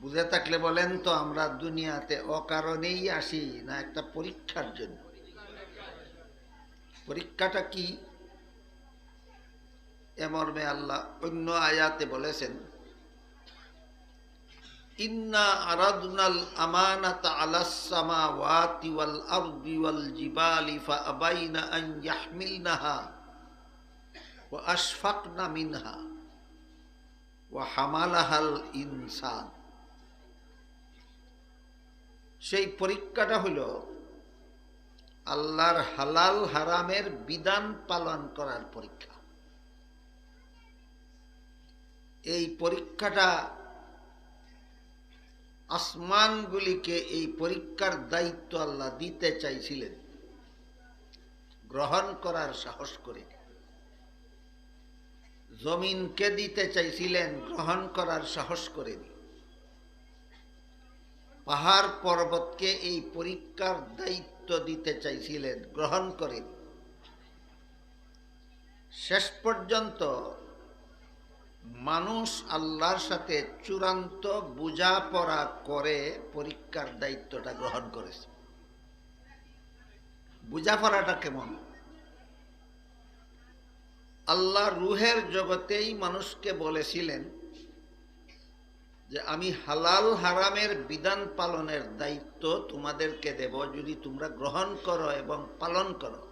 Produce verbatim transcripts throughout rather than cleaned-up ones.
বুঝে থাকলে বলেন তো, আমরা দুনিয়াতে অকারণেই আসি না একটা পরীক্ষার জন্য? পরীক্ষাটা কি? এ মর্মে আল্লাহ অন্য আয়াতে বলেছেন, "ইন্না আরাদনাল আমানাতা আলাস সামাওয়াতি ওয়াল আরদি ওয়াল জিবালি ফাআবাইনা আন ইয়াহমিলনাহা ওয়া আশফাকনা মিনহা ওয়া হামালাহাল ইনসান।" সেই পরীক্ষাটা হলো আল্লাহর হালাল হারামের বিধান পালন করার পরীক্ষা। এই পরীক্ষাটা, আসমানগুলিকে এই পরীক্ষার দায়িত্ব আল্লাহ দিতে চাইছিলেন, গ্রহণ করার সাহস করেনি। জমিনকে দিতে চাইছিলেন, গ্রহণ করার সাহস করেনি। পাহাড় পর্বতকে এই পরীক্ষার দায়িত্ব দিতে চাইছিলেন, গ্রহণ করেনি। শেষ পর্যন্ত মানুষ আল্লাহর সাথে চূড়ান্ত বোঝাপড়া করে পরীক্ষার দায়িত্বটা গ্রহণ করেছে। বোঝাপড়াটা কেমন? আল্লাহ রুহের জগতেই মানুষকে বলেছিলেন যে, "আমি হালাল হারামের বিধান পালনের দায়িত্ব তোমাদেরকে দেব, যদি তোমরা গ্রহণ করো এবং পালন করো,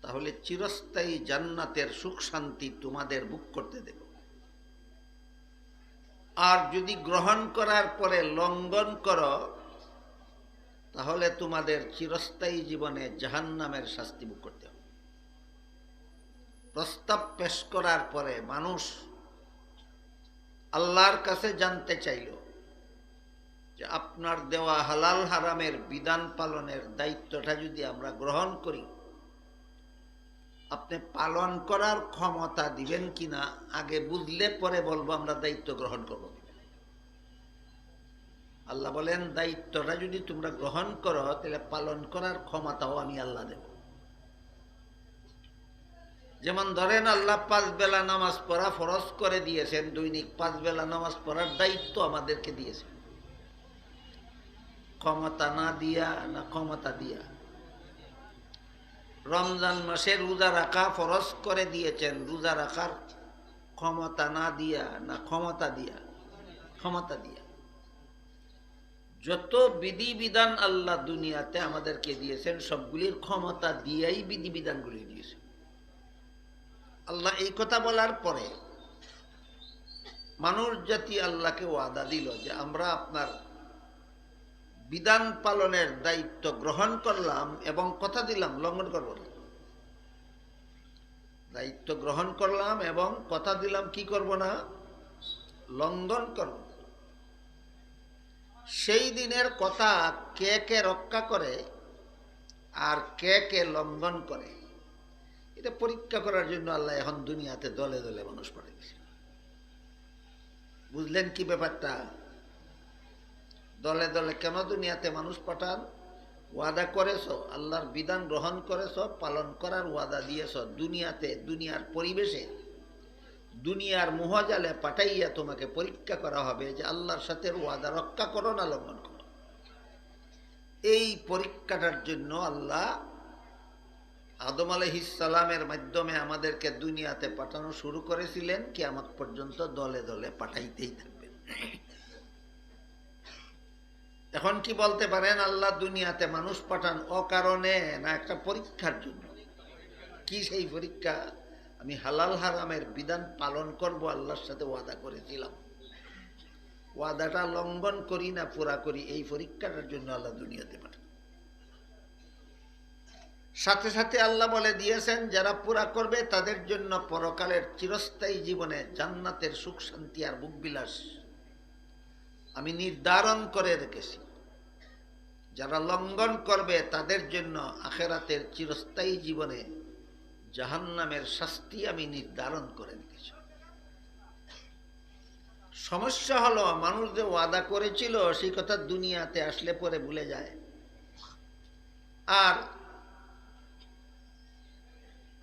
তাহলে চিরস্থায়ী জান্নাতের সুখ শান্তি তোমাদের ভোগ করতে দেব। আর যদি গ্রহণ করার পরে লঙ্ঘন করো, তাহলে তোমাদের চিরস্থায়ী জীবনে জাহান্নামের শাস্তি ভোগ করতে হবে।" প্রস্তাব পেশ করার পরে মানুষ আল্লাহর কাছে জানতে চাইল যে, "আপনার দেওয়া হালাল হারামের বিধান পালনের দায়িত্বটা যদি আমরা গ্রহণ করি, আপনি পালন করার ক্ষমতা দিবেন কিনা? আগে বুঝলে পরে বলবো আমরা দায়িত্ব গ্রহণ করব কিনা।" আল্লাহ বলেন, "দায়িত্বটা যদি তোমরা গ্রহণ করো, তাহলে পালন করার ক্ষমতাও আমি আল্লাহ দেব।" যেমন ধরেন, আল্লাহ পাঁচ বেলা নামাজ পড়া ফরজ করে দিয়েছেন, দৈনিক পাঁচ বেলা নামাজ পড়ার দায়িত্ব আমাদেরকে দিয়েছেন। ক্ষমতা না দিয়া না ক্ষমতা দিয়া? রমজান মাসে রোজা রাখা ফরজ করে দিয়েছেন, রোজা রাখার ক্ষমতা না দিয়া না ক্ষমতা দিয়া? ক্ষমতা দিয়া। যত বিধিবিধান আল্লাহ দুনিয়াতে আমাদেরকে দিয়েছেন, সবগুলির ক্ষমতা দিয়েই বিধিবিধানগুলি দিয়েছেন। আল্লাহ এই কথা বলার পরে মানুষ জাতি আল্লাহকে ওয়াদা দিল যে, "আমরা আপনার বিধান পালনের দায়িত্ব গ্রহণ করলাম এবং কথা দিলাম লঙ্ঘন করব না।" দায়িত্ব গ্রহণ করলাম এবং কথা দিলাম কি করব না? লঙ্ঘন করব না। সেই দিনের কথা কে কে রক্ষা করে আর কে কে লঙ্ঘন করে, এটা পরীক্ষা করার জন্য আল্লাহ এখন দুনিয়াতে দলে দলে মানুষ পাঠিয়েছেন। বুঝলেন কি ব্যাপারটা? দলে দলে কেন দুনিয়াতে মানুষ পাঠান? ওয়াদা করেছ, আল্লাহর বিধান গ্রহণ করেছ, পালন করার ওয়াদা দিয়েছ, দুনিয়াতে, দুনিয়ার পরিবেশে, দুনিয়ার মোহজালে পাঠাইয়া তোমাকে পরীক্ষা করা হবে যে আল্লাহর সাথে ওয়াদা রক্ষা করো না লঙ্ঘন করো। এই পরীক্ষাটার জন্য আল্লাহ আদম আলাইহিস সালামের মাধ্যমে আমাদেরকে দুনিয়াতে পাঠানো শুরু করেছিলেন, কিয়ামত পর্যন্ত দলে দলে পাঠাইতেই থাকবেন। এখন কি বলতে পারেন, আল্লাহ দুনিয়াতে মানুষ পাঠান অকারণে না একটা পরীক্ষার জন্য? কি সেই পরীক্ষা? আমি হালাল হারামের বিধান পালন করব, আল্লাহর সাথে ওয়াদা করেছিলাম, ওয়াদাটা লঙ্ঘন করি না পুরা করি, এই পরীক্ষাটার জন্য আল্লাহ দুনিয়াতে পাঠান। সাথে সাথে আল্লাহ বলে দিয়েছেন, যারা পুরা করবে তাদের জন্য পরকালের চিরস্থায়ী জীবনে জান্নাতের সুখ শান্তি আর ভোগবিলাস আমি নির্ধারণ করে রেখেছি। যারা লঙ্ঘন করবে তাদের জন্য আখেরাতের চিরস্থায়ী জীবনে জাহান্নামের শাস্তি আমি নির্ধারণ করে রেখেছি। সমস্যা হলো, মানুষ যে ওয়াদা করেছিল সেই কথা দুনিয়াতে আসলে পরে ভুলে যায়। আর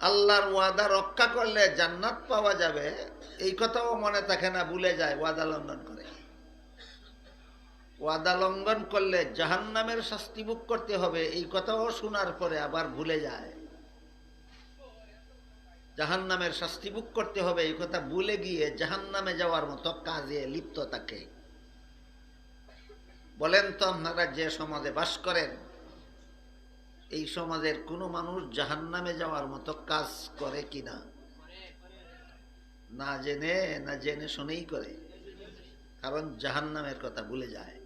আল্লাহর ওয়াদা রক্ষা করলে জান্নাত পাওয়া যাবে, এই কথাও মনে থাকে না, ভুলে যায়, ওয়াদা লঙ্ঘন করে। ওয়াদা লঙ্ঘন করলে জাহান্নামের শাস্তি ভোগ করতে হবে, এই কথাও শোনার পরে আবার ভুলে যায়। জাহান্নামের শাস্তি ভোগ করতে হবে, এই কথা ভুলে গিয়ে জাহান্নামে যাওয়ার মতো কাজে লিপ্ত থাকে। বলেন তো, আপনারা যে সমাজে বাস করেন, এই সমাজের কোনো মানুষ জাহান্নামে যাওয়ার মতো কাজ করে কিনা? না জেনে, না জেনে শুনেই করে, কারণ জাহান্নামের কথা ভুলে যায়।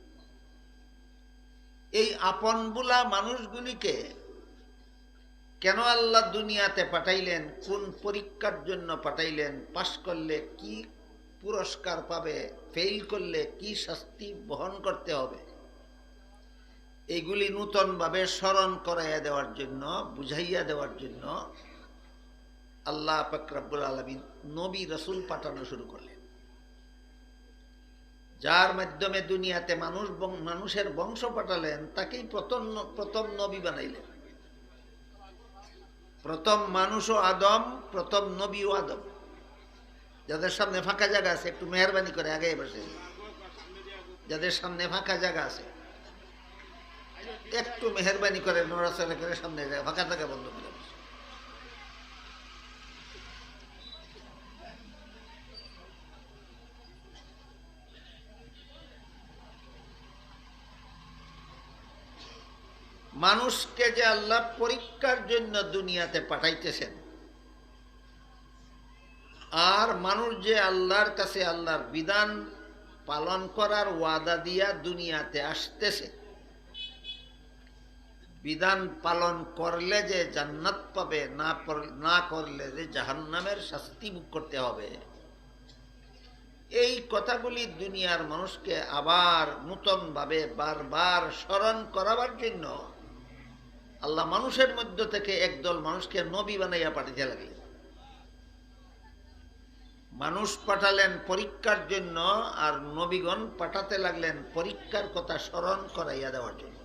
এই আপন ভুলা মানুষগুলিকে কেন আল্লাহ দুনিয়াতে পাঠাইলেন, কোন পরীক্ষার জন্য পাঠাইলেন, পাশ করলে কি পুরস্কার পাবে, ফেইল করলে কি শাস্তি বহন করতে হবে, এইগুলি নূতনভাবে স্মরণ করাইয়া দেওয়ার জন্য, বুঝাইয়া দেওয়ার জন্য আল্লাহ পাক রব্বুল আলামিন নবী রাসূল পাঠানো শুরু করলেন। যার মাধ্যমে দুনিয়াতে মানুষ বং-, মানুষের বংশ পাঠালেন, তাকেই প্রথম ন-, প্রথম নবী বানাইলেন। প্রথম মানুষও আদম, প্রথম নবীও আদম। যাদের সামনে ফাঁকা জায়গা আছে, একটু মেহেরবানি করে আগে বসে। যাদের সামনে ফাঁকা জায়গা আছে, একটু মেহেরবানি করে নড়াচড়া করে সামনে যায়, ফাঁকা জায়গা বন্ধ করে বসে। মানুষকে যে আল্লাহ পরীক্ষার জন্য দুনিয়াতে পাঠাইতেছেন, আর মানুষ যে আল্লাহর কাছে আল্লাহর বিধান পালন করার ওয়াদা দিয়া দুনিয়াতে আসতেছে, বিধান পালন করলে যে জান্নাত পাবে, না পর-, না করলে যে জাহান্নামের শাস্তি ভোগ করতে হবে, এই কথাগুলি দুনিয়ার মানুষকে আবার নূতনভাবে বারবার স্মরণ করাবার জন্য আল্লাহ মানুষের মধ্য থেকে একদল মানুষকে নবী বানাইয়া পাঠাইতে লাগলেন। মানুষ পাঠালেন পরীক্ষার জন্য, আর নবীগণ পাঠাতে লাগলেন পরীক্ষার কথা স্মরণ করাইয়া দেওয়ার জন্য।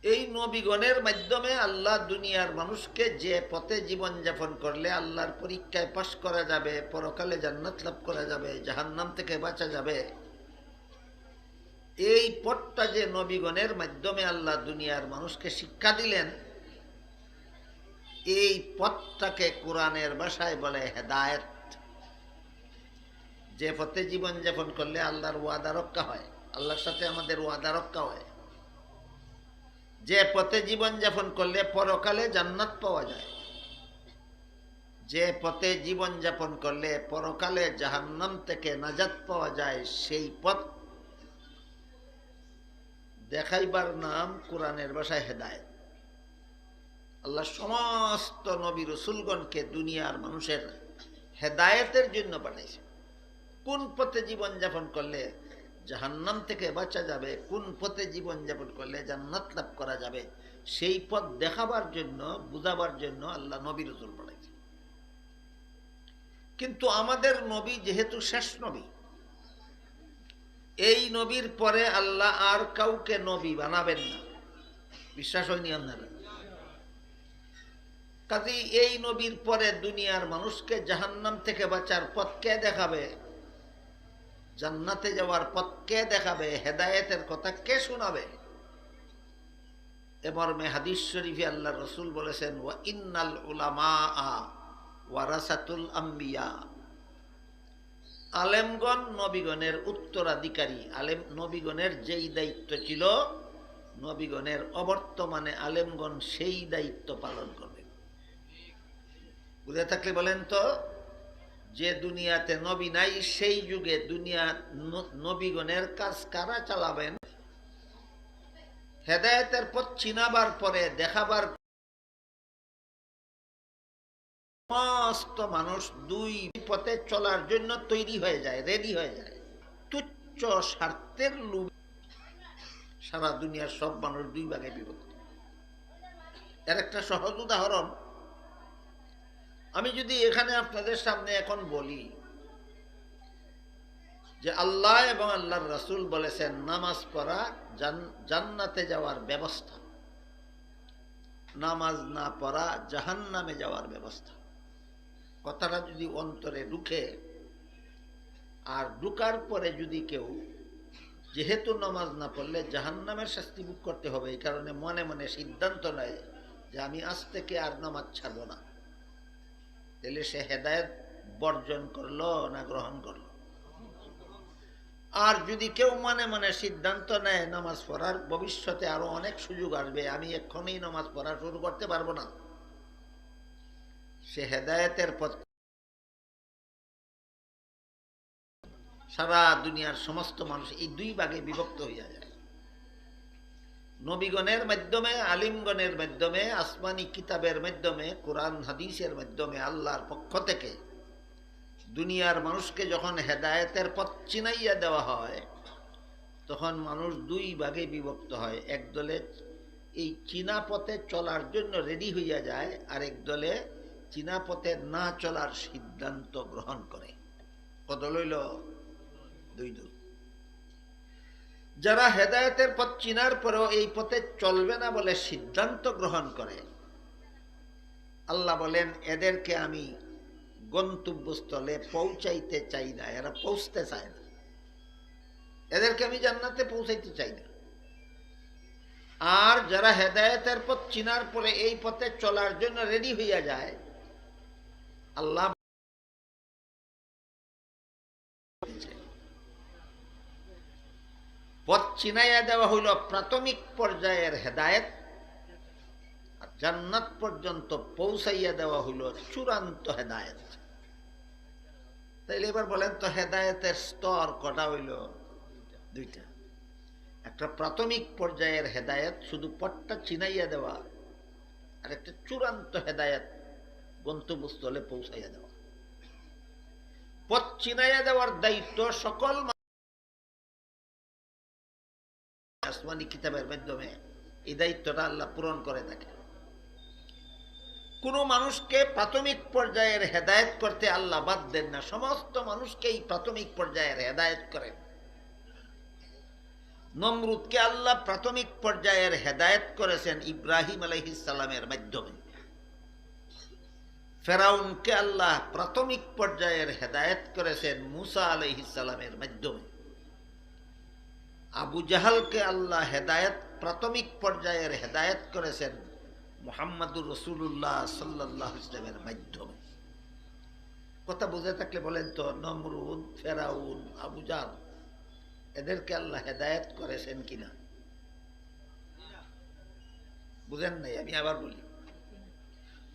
এই নবীগণের মাধ্যমে আল্লাহ দুনিয়ার মানুষকে যে পথে জীবন যাপন করলে আল্লাহর পরীক্ষায় পাশ করা যাবে, পরকালে জান্নাত লাভ করা যাবে, জাহান্নাম থেকে বাঁচা যাবে, এই পথটা যে নবীগণের মাধ্যমে আল্লাহ দুনিয়ার মানুষকে শিক্ষা দিলেন, এই পথটাকে কোরআনের ভাষায় বলে হেদায়েত। যে পথে জীবন যাপন করলে আল্লাহর ওয়াদা রক্ষা হয়, আল্লাহর সাথে আমাদের ওয়াদা রক্ষা হয়, যে পথে জীবন যাপন করলে পরকালে জান্নাত পাওয়া যায়, যে পথে জীবন যাপন করলে পরকালে জাহান্নাম থেকে নাজাত পাওয়া যায়, সেই পথ দেখাইবার নাম কোরআনের ভাষায় হেদায়েত। আল্লাহ সমস্ত নবী রসুলগণকে দুনিয়ার মানুষের হেদায়েতের জন্য পাঠাইছে। কোন পথে জীবন যাপন করলে জাহান্নাম থেকে বাঁচা যাবে, কোন পথে জীবন যাপন করলে জান্নাত লাভ করা যাবে, সেই পথ দেখাবার জন্য, বুঝাবার জন্য আল্লাহ নবী রসুল পাঠাইছে। কিন্তু আমাদের নবী যেহেতু শেষ নবী, এই নবীর পরে আল্লাহ আর কাউকে নবী বানাবেন না। বিশ্বাস হয়নি আপনারা? কাজেই এই নবীর পরে দুনিয়ার মানুষকে জাহান্নাম থেকে বাঁচার পথ কে দেখাবে? জান্নাতে যাওয়ার পথ কে দেখাবে? হেদায়েতের কথা কে শোনাবে? এ মর্মে হাদিস শরীফে আল্লাহর রসুল বলেছেন, "ওয়া ইন্নাল উলামা ওয়ারাসাতুল আম্বিয়া।" আলেমগণ নবীগণের উত্তরাধিকারী। আলেম, নবীগণের যেই দায়িত্ব ছিল, নবীগণের অবর্তমানে আলেমগণ সেই দায়িত্ব পালন করবেন। বুঝে থাকলে বলেন তো, যে দুনিয়াতে নবী নাই, সেই যুগে দুনিয়া ন-, নবীগণের কাজ কারা চালাবেন? হেদায়েতের পথ চিনাবার পরে, দেখাবার সমস্ত মানুষ দুই পথে চলার জন্য তৈরি হয়ে যায়, রেডি হয়ে যায়। তুচ্ছ স্বার্থের লোভ সারা দুনিয়ার সব মানুষ দুই ভাগে বিভক্ত। এর একটা সহজ উদাহরণ, আমি যদি এখানে আপনাদের সামনে এখন বলি যে আল্লাহ এবং আল্লাহর রাসূল বলেছেন নামাজ পড়া জান-, জান্নাতে যাওয়ার ব্যবস্থা, নামাজ না পড়া জাহান্নামে যাওয়ার ব্যবস্থা। কথাটা যদি অন্তরে ঢুকে, আর ঢুকার পরে যদি কেউ, যেহেতু নামাজ না পড়লে জাহান্নামের শাস্তি ভোগ করতে হবে, এই কারণে মনে মনে সিদ্ধান্ত নেয় যে আমি আজ থেকে আর নামাজ ছাড়ব না, তাহলে সে হেদায়েত বর্জন করলো না গ্রহণ করলো? আর যদি কেউ মনে মনে সিদ্ধান্ত নেয় নামাজ পড়ার, ভবিষ্যতে আরো অনেক সুযোগ আসবে, আমি এক্ষণেই নামাজ পড়া শুরু করতে পারবো না, সে হেদায়েতের পথ। সারা দুনিয়ার সমস্ত মানুষ এই দুই ভাগে বিভক্ত হইয়া যায়। নবীগণের মাধ্যমে, আলিমগণের মাধ্যমে, আসমানি কিতাবের মাধ্যমে, কোরআন হাদিসের মাধ্যমে আল্লাহর পক্ষ থেকে দুনিয়ার মানুষকে যখন হেদায়েতের পথ চিনাইয়া দেওয়া হয়, তখন মানুষ দুই ভাগে বিভক্ত হয়। এক দলে এই চিনা পথে চলার জন্য রেডি হইয়া যায়, আর এক দলে চিনা পথে না চলার সিদ্ধান্ত গ্রহণ করে। কত লইল? দুই দল। যারা হেদায়েতের পথ চিনার পরেও এই পথে চলবে না বলে সিদ্ধান্ত গ্রহণ করে, আল্লাহ বলেন, এদেরকে আমি গন্তব্যস্থলে পৌঁছাইতে চাই না, এরা পৌঁছতে চায় না, এদেরকে আমি জান্নাতে পৌঁছাইতে চাই না। আর যারা হেদায়েতের পথ চিনার পরে এই পথে চলার জন্য রেডি হইয়া যায়, আল্লাহ পথ চিনাইয়া দেওয়া হইল প্রাথমিক পর্যায়ের হেদায়েত, আর জান্নাত পর্যন্ত পৌঁছাইয়া দেওয়া হইল চূড়ান্ত হেদায়েত। তাইলে এবার বলেন তো, হেদায়েতের স্তর কটা হইল? দুইটা। একটা প্রাথমিক পর্যায়ের হেদায়েত, শুধু পথটা চিনাইয়া দেওয়া, আর একটা চূড়ান্ত হেদায়েত, গন্তব্যস্থলে পৌঁছাইয়া দেওয়া। পথ চিনাইয়া দেওয়ার দায়িত্ব সকল মা-, আসমানি কিতাবের মাধ্যমে এই দায়িত্বটা আল্লাহ পূরণ করে থাকে। কোনো মানুষকে প্রাথমিক পর্যায়ের হেদায়েত করতে আল্লাহ বাদ দেন না, সমস্ত মানুষকে এই প্রাথমিক পর্যায়ের হেদায়েত করেন। নমরুদকে আল্লাহ প্রাথমিক পর্যায়ের হেদায়েত করেছেন ইব্রাহিম আলাইহিস সালামের মাধ্যমে। ফেরাউনকে আল্লাহ প্রাথমিক পর্যায়ের হেদায়েত করেছেন মুসা আলাইহিস সালামের মাধ্যমে। আবু জাহালকে আল্লাহ হেদায়েত, প্রাথমিক পর্যায়ের হেদায়েত করেছেন মুহাম্মাদুর রাসূলুল্লাহ সাল্লাল্লাহু আলাইহি ওয়াসাল্লামের মাধ্যমে। কথা বুঝে থাকলে বলেন তো, নমরুদ, ফেরাউন, আবু জাহাল, এদেরকে আল্লাহ হেদায়েত করেছেন কিনা? বুঝেন নাই, আমি আবার বলি।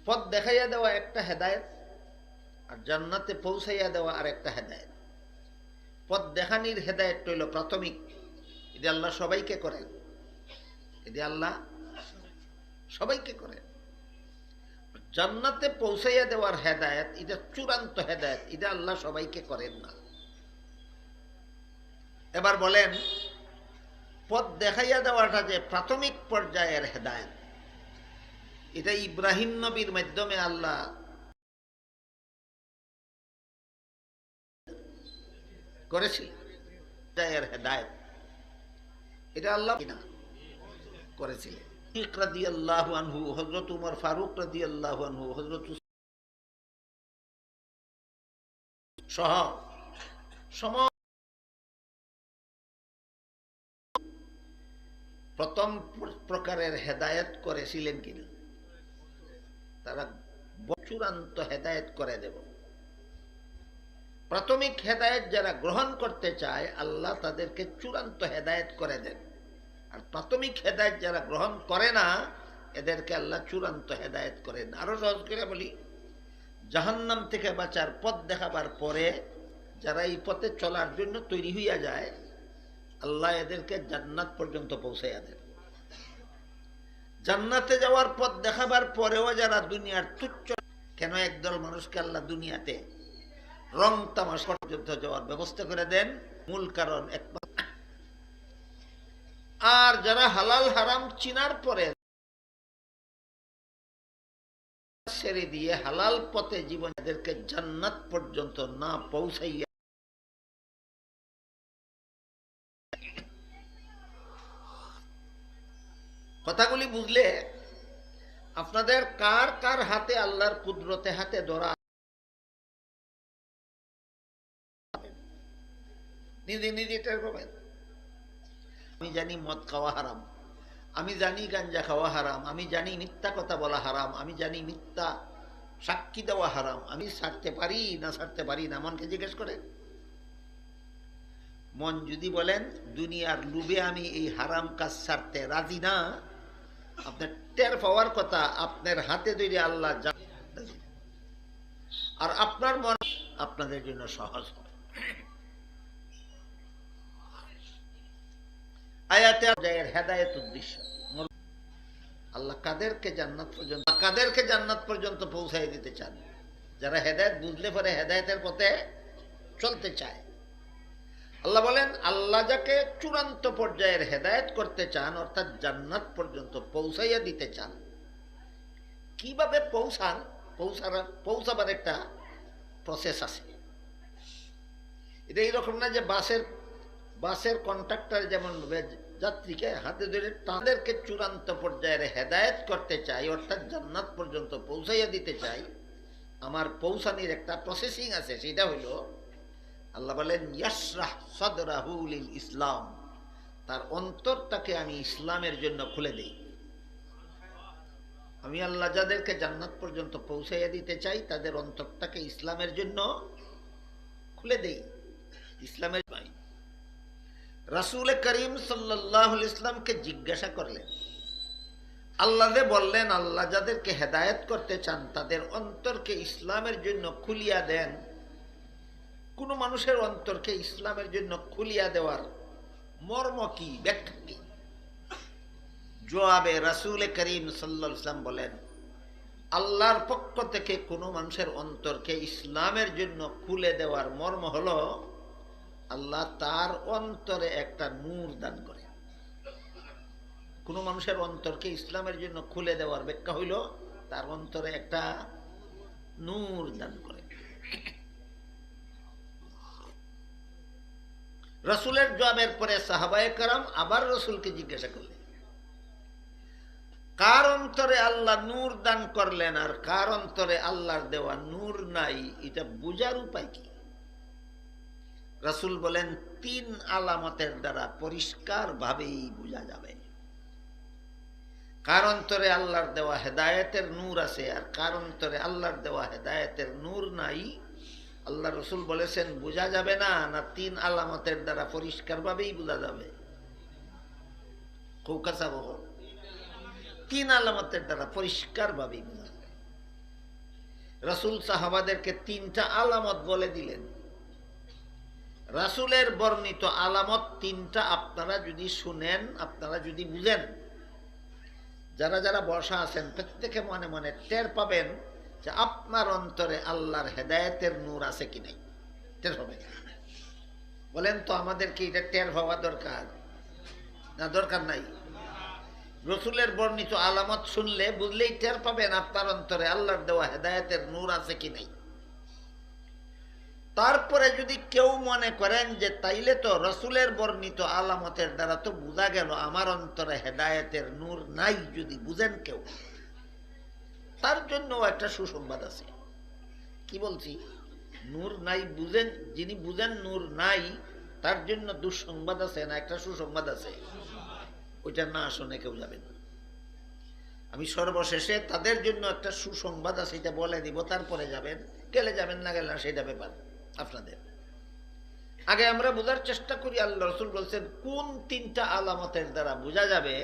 পথ দেখাইয়া দেওয়া একটা হেদায়েত, আর জান্নাতে পৌঁছাইয়া দেওয়া আর একটা হেদায়েত। পথ দেখানির হেদায়েত হইল প্রাথমিক, এটা আল্লাহ সবাইকে করেন, এটা আল্লাহ সবাইকে করেন। জান্নাতে পৌঁছাইয়া দেওয়ার হেদায়েত, এটা চূড়ান্ত হেদায়েত, এটা আল্লাহ সবাইকে করেন না। এবার বলেন, পথ দেখাইয়া দেওয়াটা যে প্রাথমিক পর্যায়ের হেদায়েত, এটা ইব্রাহিম নবীর মাধ্যমে আল্লাহ করেছিলেন। পর্যায়ের হেদায়েত, এটা আল্লাহ কিনা করেছিলেন। সিদ্দিক রাদিয়াল্লাহু আনহু, হযরত উমর ফারুক রাদিয়াল্লাহু আনহু, হযরত সহ সম-, প্রথম প্র-, প্রকারের হেদায়েত করেছিলেন কিনা? তারা ব-, চূড়ান্ত হেদায়েত করে দেব। প্রাথমিক হেদায়েত যারা গ্রহণ করতে চায়, আল্লাহ তাদেরকে চূড়ান্ত হেদায়েত করে দেন। আর প্রাথমিক হেদায়েত যারা গ্রহণ করে না, এদেরকে আল্লাহ চূড়ান্ত হেদায়েত করেন। আরো সহজ করে বলি, জাহান্নাম থেকে বাঁচার পথ দেখাবার পরে যারা এই পথে চলার জন্য তৈরি হইয়া যায়, আল্লাহ এদেরকে জান্নাত পর্যন্ত পৌঁছাইয়া দেন। জান্নাতে যাওয়ার পথ দেখাবার পরেও যারা দুনিয়ার তুচ্ছ, কেন একদল মানুষকে আল্লাহ দুনিয়াতে রং তামাশা পর্যন্ত যাওয়ার ব্যবস্থা করে দেন? মূল কারণ একমাত্র। আর যারা হালাল হারাম চিনার পরে ছেড়ে দিয়ে হালাল পথে জীবন, এদেরকে জান্নাত পর্যন্ত না পৌঁছাইয়া, কথাগুলি বুঝলে আপনাদের কার কার হাতে আল্লাহর কুদরতে হাতে ধরা? নিজে নিজে টের পাবেন। আমি জানি মদ খাওয়া হারাম, আমি জানি গাঞ্জা খাওয়া হারাম, আমি জানি মিথ্যা কথা বলা হারাম, আমি জানি মিথ্যা সাক্ষী দেওয়া হারাম, আমি ছাড়তে পারি না ছাড়তে পারি না। মনকে জিজ্ঞেস করেন, মন যদি বলেন, দুনিয়ার লোভে আমি এই হারাম কাজ ছাড়তে রাজি না, আপনার টের পাওয়ার কথা, আপনার হাতে ধরে আল্লাহ যা-, আর আপনার মন আপনাদের জন্য সহজ হবে। আয়াতে হেদায়েত উদ্দেশ্য। আল্লাহ কাদেরকে জান্নাত পর্যন্ত, কাদেরকে জান্নাত পর্যন্ত পৌঁছাই দিতে চান? যারা হেদায়েত বুঝলে পরে হেদায়েতের পথে চলতে চায়। আল্লাহ বলেন, আল্লাহ যাকে চূড়ান্ত পর্যায়ের হেদায়েত করতে চান, অর্থাৎ জান্নাত পর্যন্ত পৌঁছাইয়া দিতে চান, কিভাবে পৌঁছান? পৌঁছার, পৌঁছাবার একটা প্রসেস আছে। এটা এইরকম না যে বাসের, বাসের কন্ডাক্টর যেমন ভাবে যাত্রীকে হাতে ধরে, তাদেরকে চূড়ান্ত পর্যায়ের হেদায়েত করতে চাই, অর্থাৎ জান্নাত পর্যন্ত পৌঁছাইয়া দিতে চাই। আমার পৌঁছানির একটা প্রসেসিং আছে, সেটা হইল আল্লাহ বলেন, ইয়াশরাহ সাদরাহু লিল ইসলাম, তার অন্তরটাকে আমি ইসলামের জন্য খুলে দেই। আমি আল্লাহ যাদেরকে জান্নাত পর্যন্ত পৌঁছাইয়া দিতে চাই, তাদের অন্তরটাকে ইসলামের জন্য খুলে দেই। ইসলামের ভাই রাসূলে করিম সাল্লাল্লাহু আলাইহি ওয়াসাল্লামকে জিজ্ঞাসা করলেন, আল্লাহ যে বললেন, আল্লাহ যাদেরকে হেদায়েত করতে চান, তাদের অন্তরকে ইসলামের জন্য খুলিয়া দেন। কোনো মানুষের অন্তরকে ইসলামের জন্য খুলিয়া দেওয়ার মর্ম কি, ব্যাখ্যা কি? জবাবে রাসূলে করিম সাল্লাল্লাহু আলাইহি ওয়াসাল্লাম বলেন, আল্লাহর পক্ষ থেকে কোনো মানুষের অন্তরকে ইসলামের জন্য খুলে দেওয়ার মর্ম হলো, আল্লাহ তার অন্তরে একটা নূর দান করে। কোনো মানুষের অন্তরকে ইসলামের জন্য খুলে দেওয়ার ব্যাখ্যা হইল, তার অন্তরে একটা নূর দান করে। রাসূলের জবাবের পরে সাহাবায়ে কেরাম আবার রাসূলকে জিজ্ঞাসা করলেন, কার অন্তরে আল্লাহ নূর দান করলেন আর কার অন্তরে আল্লাহর দেওয়া নূর নাই, এটা বুঝার উপায় কি? রাসূল বলেন, তিন আলামতের দ্বারা পরিষ্কারভাবেই বুঝা যাবে। কার অন্তরে আল্লাহর দেওয়া হেদায়েতের নূর আছে আর কার অন্তরে আল্লাহর দেওয়া হেদায়েতের নূর নাই, আল্লাহর রাসূল বলেছেন, বুঝা যাবে না, না তিন আলামতের দ্বারা পরিষ্কারভাবেই বুঝা যাবে? খুব কাছা বহর। তিন আলামতের দ্বারা পরিষ্কারভাবেই বুঝা যাবে। রাসূল সাহাবাদেরকে তিনটা আলামত বলে দিলেন। রাসূলের বর্ণিত আলামত তিনটা আপনারা যদি শুনেন, আপনারা যদি বুঝেন, যারা যারা বসা আছেন, প্রত্যেকে মনে মনে টের পাবেন যে আপনার অন্তরে আল্লাহর হেদায়েতের নূর আছে কি নাই, টের পাবেন। বলেন তো, আমাদের কি এটা টের পাওয়া দরকার না দরকার নাই? রসুলের বর্ণিত আলামত শুনলে বুঝলেই টের পাবেন আপনার অন্তরে আল্লাহর দেওয়া হেদায়েতের নূর আছে কি নাই। তারপরে যদি কেউ মনে করেন যে তাইলে তো রসুলের বর্ণিত আলামতের দ্বারা তো বুঝা গেল আমার অন্তরে হেদায়েতের নূর নাই, যদি বুঝেন কেউ, তার জন্য একটা সুসংবাদ আছে। কি বলছি? নূর নাই বুঝেন, যিনি বুঝেন নূর নাই, তার জন্য দুঃসংবাদ আছে না একটা সুসংবাদ আছে? ওইটা না শুনে কেউ যাবেন না। আমি সর্বশেষে তাদের জন্য একটা সুসংবাদ আছে, এটা বলে দিব, তারপরে যাবেন, গেলে যাবেন, না গেলে না, সেটা ব্যাপার আপনাদের। আগে আমরা বোঝার চেষ্টা করি, আল্লাহ রসুল বলছেন কোন তিনটা আলামতের দ্বারা বোঝা যাবে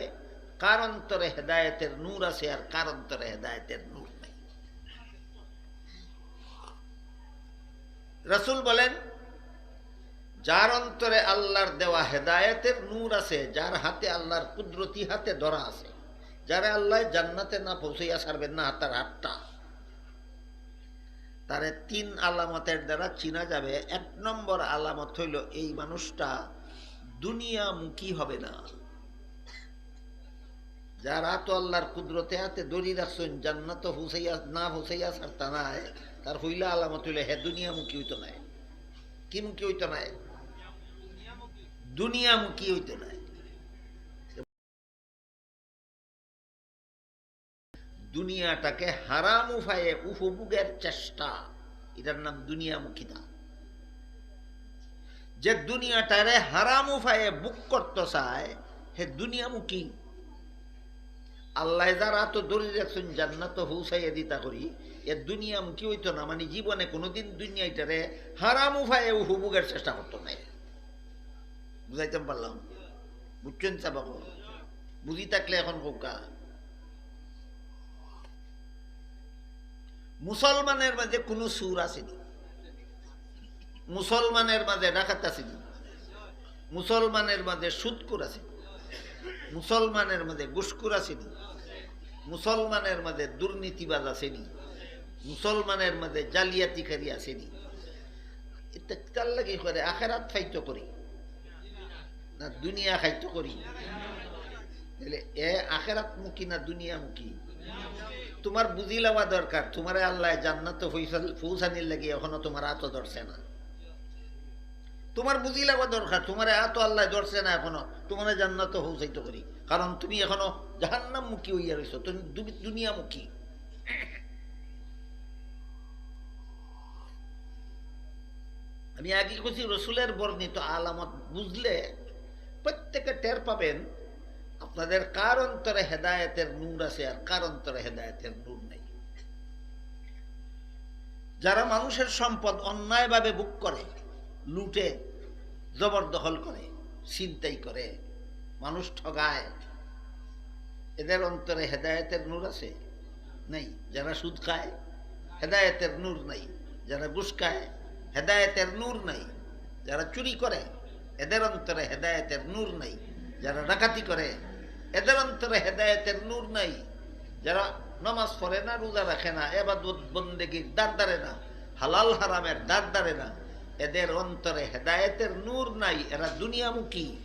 কার অন্তরে হেদায়েতের নূর আছে আর কার অন্তরে হেদায়েতের নূর নাই। রাসূল বলেন, যার অন্তরে আল্লাহর দেওয়া হেদায়েতের নূর আছে, যার হাতে আল্লাহর কুদরতি হাতে ধরা আছে, যারে আল্লাহ জান্নাতে না পৌঁছাইয়া ছাড়বেন না, তার হাতটা, তারে তিন আলামতের দ্বারা চিনা যাবে। এক নম্বর আলামত হইল এই মানুষটা দুনিয়ামুখী হবে না। যার আতো আল্লাহর কুদরতে হাতে ধরি রাখছেন, জান্নাত পৌঁছাইয়া না পৌঁছাইয়া ছাড়তা নাই, তার পয়লা আলামত হইল হে দুনিয়ামুখী হইতো নায়। কি মুখী হইতো নায়? দুনিয়ামুখী হইতো নায়। দুনিয়াটাকে হারাম উপায়ে উপভোগের চেষ্টা, এটার নাম দুনিয়ামুখিতা। যে দুনিয়াটারে হারাম উপায়ে ভোগ করতে চায়, হে দুনিয়ামুখী। আল্লায় যার আতো ধরি রাখছইন জান্নাতো পৌঁছাইয়া দিতা করি, এ দুনিয়ামুখী অইতো না, মানে জীবনে কোনোদিন দুনিয়াটারে হারাম উপায়ে উপভোগের চেষ্টা করতো নায়। বুঝাইতাম পারলাম? বুঝছইন চাবাকো? বুঝি থাকলে এখন কউক্কা। মুসলমানের মাঝে কোনো চুর আছে নি? মুসলমানের মাঝে ডাকাত আছে নি? মুসলমানের মাঝে সুদখোর আছে নি? মুসলমানের মাঝে ঘুষখোর আছে নি? মুসলমানের মাঝে দুর্নীতিবাজ আছে নি? মুসলমানের মাঝে জালিয়াতিকারী আছে নি? ইতা কিতার লাগি করে? আখেরাত পাইতো করি না দুনিয়া খাইতো করি? তাইলে এ আখেরাতমুখী না দুনিয়ামুখী? তুমার বুঝি লওয়া দরকার, তুমারে আল্লায় জান্নাতো পৌঁছাল-, পৌঁছানির লাগি এখনো তুমার আতো ধরছে না। তুমার বুঝি লওয়া দরকার, তুমারে আতো আল্লায় ধরছে না এখনো, তুমারে জান্নাতো পৌঁছাইতো করি, কারণ তুমি এখনো জাহান্নামমুখী অইয়া রইছো, তুমি দু-, দুনিয়ামুখী। আমি আগে কইছি, রসুলের বর্ণিত আলামত বুঝলে প্রত্যেকে টের পাবেন আপনাদের কার অন্তরে হেদায়েতের নূর আছে আর কার অন্তরে হেদায়েতের নূর নেই। যারা মানুষের সম্পদ অন্যায়ভাবে ভোগ করে, লুটে, জবরদখল করে, ছিনতাই করে, মানুষ ঠগায়, এদের অন্তরে হেদায়েতের নূর আছে? নেই। যারা সুদ খায়, হেদায়েতের নূর নাই। যারা ঘুষ খায়, হেদায়েতের নূর নাই। যারা চুরি করে, এদের অন্তরে হেদায়েতের নূর নাই। যারা ডাকাতি করে, এদের অন্তরে হেদায়েতের নূর নাই। যারা নামাজ পড়ে না, রোজা রাখে না, এবাদত বন্দেগীর ধার ধারে না, হালাল হারামের ধার ধারে না, এদের অন্তরে হেদায়েতের নূর নাই, এরা দুনিয়ামুখী।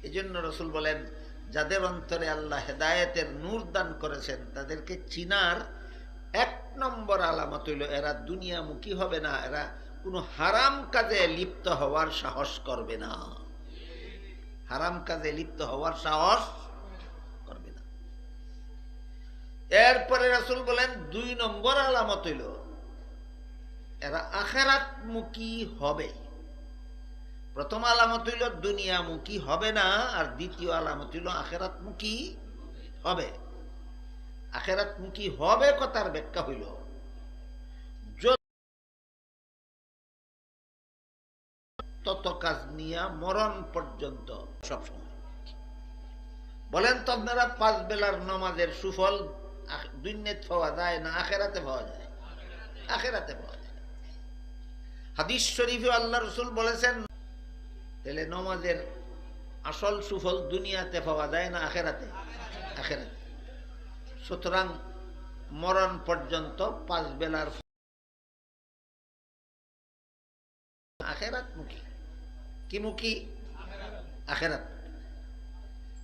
এই জন্য রসুল বলেন, যাদের অন্তরে আল্লাহ হেদায়েতের নূর দান করেছেন, তাদেরকে চিনার এক নম্বর আলামত হইল, এরা দুনিয়ামুখী হবে না, এরা কোনো হারাম কাজে লিপ্ত হওয়ার সাহস করবে না, হারাম কাজে লিপ্ত হওয়ার সাহস করবে না। এরপরে রাসূল বলেন, দুই নম্বর আলামত হইল, এরা আখেরাতমুখী হবে। প্রথম আলামত হইল দুনিয়ামুখী হবে না, আর দ্বিতীয় আলামত হইল আখেরাতমুখী হবে। আখেরাতমুখী হবে কথার ব্যাখ্যা হইল, যত তত কাজ নিয়া মরণ পর্যন্ত সবসময়। বলেন তো আপনারা, পাঁচ বেলার নমাজের সুফল আখ-, দুনিয়াত পাওয়া যায় না আখেরাতে পাওয়া যায়? আখেরাতে পাওয়া যায়। হাদিস শরীফে আল্লাহ রসুল বলেছেন, তাহলে নমাজের আসল সুফল দুনিয়াতে পাওয়া যায় না আখেরাতে? আখেরাতে। সুতরাং মরণ পর্যন্ত পাঁচ বেলার আখেরাতমুখী। কি মুখী? আখেরাত।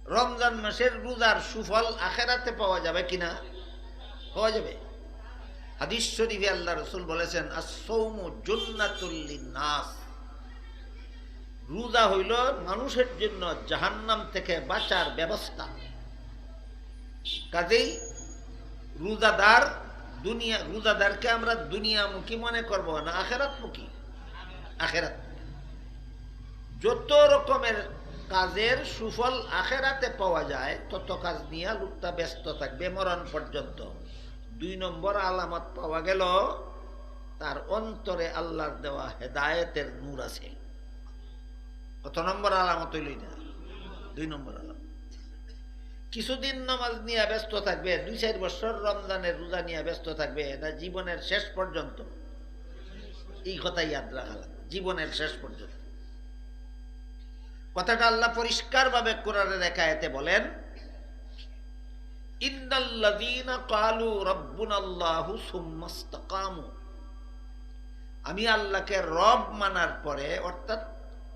রমজান মাসের রোজার সুফল আখেরাতে পাওয়া যাবে কিনা? পাওয়া যাবে। হাদিস শরীফে আল্লাহ রসুল বলেছেন, "আস-সৌমু জুন্নাতুল লিন্নাস।" রোজা হইল মানুষের জন্য জাহান্নাম থেকে বাঁচার ব্যবস্থা। কাজেই রোজাদার দুনিয়া, রোজাদারকে আমরা দুনিয়ামুখী মনে করব না আখেরাতমুখী? আখেরাত। যত রকমের কাজের সুফল আখেরাতে পাওয়া যায়, তত কাজ নিয়ে লোকটা ব্যস্ত থাকবে মরণ পর্যন্ত। দুই নম্বর আলামত পাওয়া গেল, তার অন্তরে আল্লাহর দেওয়া হেদায়েতের নূর আছে। কত নম্বর আলামত হইল এটা? দুই নম্বর আলামত। কিছুদিন নামাজ নিয়ে ব্যস্ত থাকবে, দুই চার বছর রমজানের রোজা নিয়ে ব্যস্ত থাকবে, এটা জীবনের শেষ পর্যন্ত। এই কথা ইয়াদ রাখা লাগবে, জীবনের শেষ পর্যন্ত। কথাটা আল্লাহ পরিষ্কারভাবে কোরআনের এক আয়াতে বলেন, "ইন্নাল্লাযীনা ক্বালু রাব্বুনাল্লাহু সুম্মাস্তাকামু।" আমি আল্লাহকে রব মানার পরে, অর্থাৎ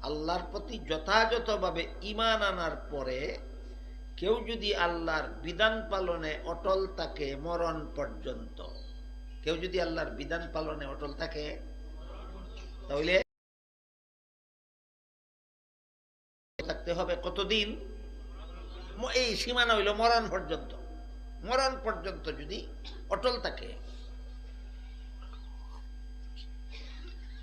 আল্লাহর প্রতি যথাযথভাবে ঈমান আনার পরে কেউ যদি আল্লাহর বিধান পালনে অটল থাকে মরণ পর্যন্ত, কেউ যদি আল্লাহর বিধান পালনে অটল থাকে, তাহলে থাকতে হবে কতদিন? ম-, এই সীমানা হইল মরণ পর্যন্ত। মরণ পর্যন্ত যদি অটল থাকে।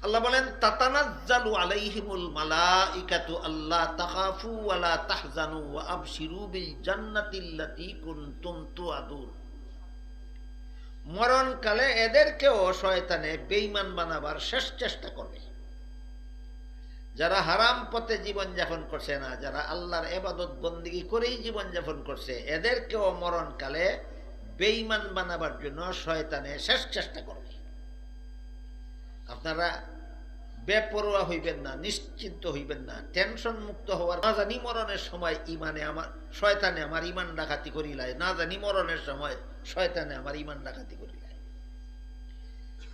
আল্লাহ বলেন, "তাতানাজ্জালু আলাইহিমুল মালাইকাতু আল্লা তাখাফু ওয়া লা তাহজানু ওয়া আবশিরু বিল জান্নাতিল্লাতী কুনতুম তুআদুন।" মরণকালে এদেরকেও শয়তানে বেঈমান বানাবার শেষ চেষ্টা করবে। যারা হারাম পথে জীবন যাপন করছে না, যারা আল্লাহর ইবাদত বন্দেগী করেই জীবন যাপন করছে, এদেরকেও মরণকালে বেঈমান বানাবার জন্য শয়তানে শেষ চেষ্টা করবে। আপনারা বেপরোয়া হইবেন না, নিশ্চিন্ত হইবেন না, টেনশন মুক্ত হওয়ার। না জানি মরণের সময় ইমানে আমার, শয়তানে আমার ইমান ডাকাতি করিলায়, না জানি মরণের সময় শয়তানে আমার ইমান ডাকাতি করিলায়।